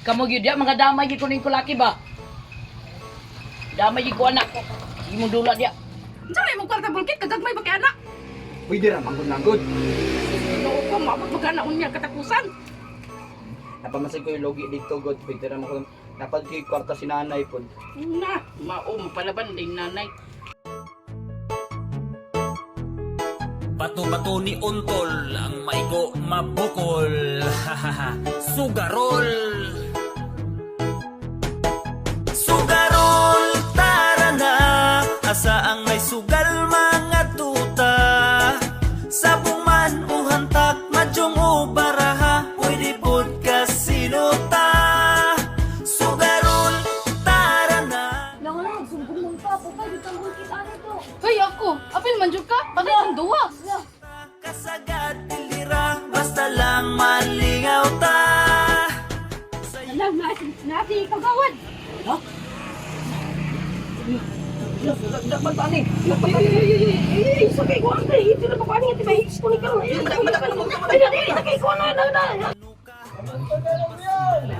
Kamo gyud ya mga damay gyud ko ning kulaki ba. Damay gyud ko anak. Imong dula diya. Unsa may imong kwarta bulkit kagagmay ba kay anak? Pwede ra manggod-nanggod. Ginoo ko maabot ba na unya katapusan? Napamasig ko yung logi dito god. Pwede ra man ko napad ko yung kwarta si nanay pod. Na, mao mapalaban din nanay. Bato-bato ni Untol, ang maigo mabukol. Sugarol! Sugarol, tara na, asa ang may sugal mga tuta. Sabong man o hantak, madyong o baraha, pwede pod kasinota. Sugarol, tara na. Lang lang, magsumbong mong pa. Papa, di kang kita nito. Hoy ako, apil man jud ka. Bagay ang duwa. Kasagad tilira, basta lang malingaw ta. Alam na nati kagawad. Dakpan pa ni. Sakay ko ang ito na pa ni ati ko ni karon. Ay, ay, sakay ko na na na.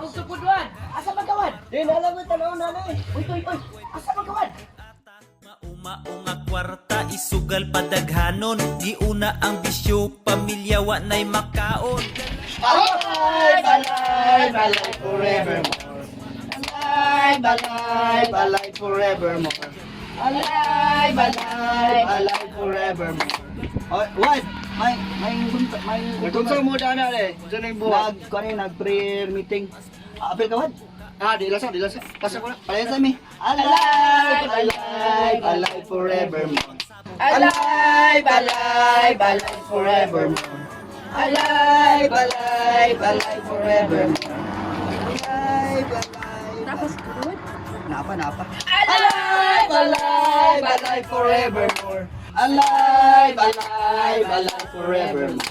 Og sugudwan. Asa magawad? Di na lang tanaw nanay. Uy, uy, uy. Asa magawad? Mauma nga kwarta isugal padaghanon giuna ang bisyo pamilya wa nay makaon. Balay, balay, balay forevermore. Balay, balay, balay forevermore. Balay, balay, balay forevermore. Oh, what? May gunta, may Nagkunsa mo dana le. Unsa na yung buhat? Nag kani nag prayer meeting. Ah, apil ka wad? Ah, di lasa, di lasa. Pasa ko na. Palaya sa mi. Alay, balay, balay forevermore. Alay, balay, balay forevermore. Alay, balay, balay forevermore. Alay, balay. Tapos kagawad. Napa, napa. Alay, balay, balay forevermore. Alay, balay, balay forevermore.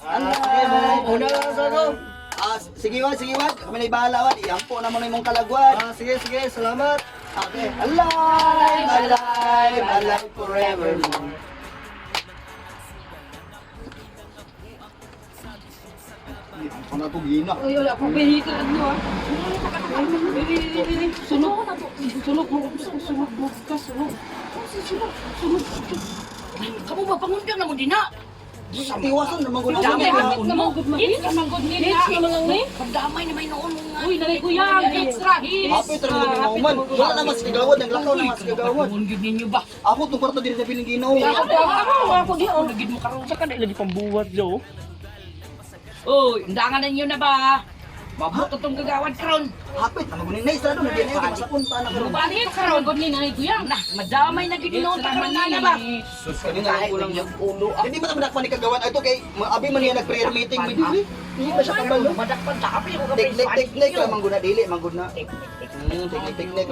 Alay, Una lang sa ko. Ah, sige wad, sige wad. Kami na bahala wad. Iampo na mo na imong kalagwad. Ah, sige, sige, salamat. Okay. Alay, balay, balay forevermore. Ang na to gina. Uy, wala akong vehicle ano ah. Sunog. Sunog mo. Sunog mo. Sunog. Sunog. Sunog. Kamo ba pangundang na mo dinha? Tiwason naman ko na. Damay Hapit na manggod man. Hits na manggod ni na. Pagdamay na may noon nga. Uy, nanay kuya, ang hits ra. Hits. Hapit ra mo man. Wala na mas kagawad, naglakaw na mas kagawad. Pagkaon gyud ninyo ba? Ako tong kwarto diri sa piling Ginoo. Ako, ako, ako, di Ako lagi mo karon sa kanila lagi pambuhat jo. Oy, undangan ninyo na ba? Mabuto tong gagawad karon. Hapit naman ko ni Nay sarado na dinay kay masapunta na karon. Balik Hits ra manggod ni nanay kuya. Na, madamay na gyud noon ta karon na ba? Sus kanina Kahit ko lang yung ulo ah. Hindi ba naman dakpan ni kagawad ito kay abi man niya nag-prayer meeting mi dili. Hindi ba siya kabalo? Madakpan ta api ko Teknik teknik ra man guna dili man guna. Teknik teknik.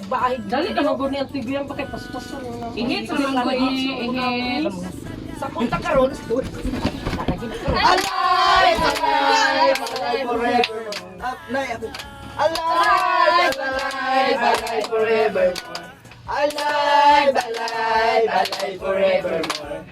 Bahid Dali na manggod ni ang tibiyan pa kay paspasan. Hits ra manggod ni. Hits. Sa punta karon. Alay, balay, balay forever. Up, nay, up. Alay, balay, balay forevermore. Alay, balay, balay forevermore.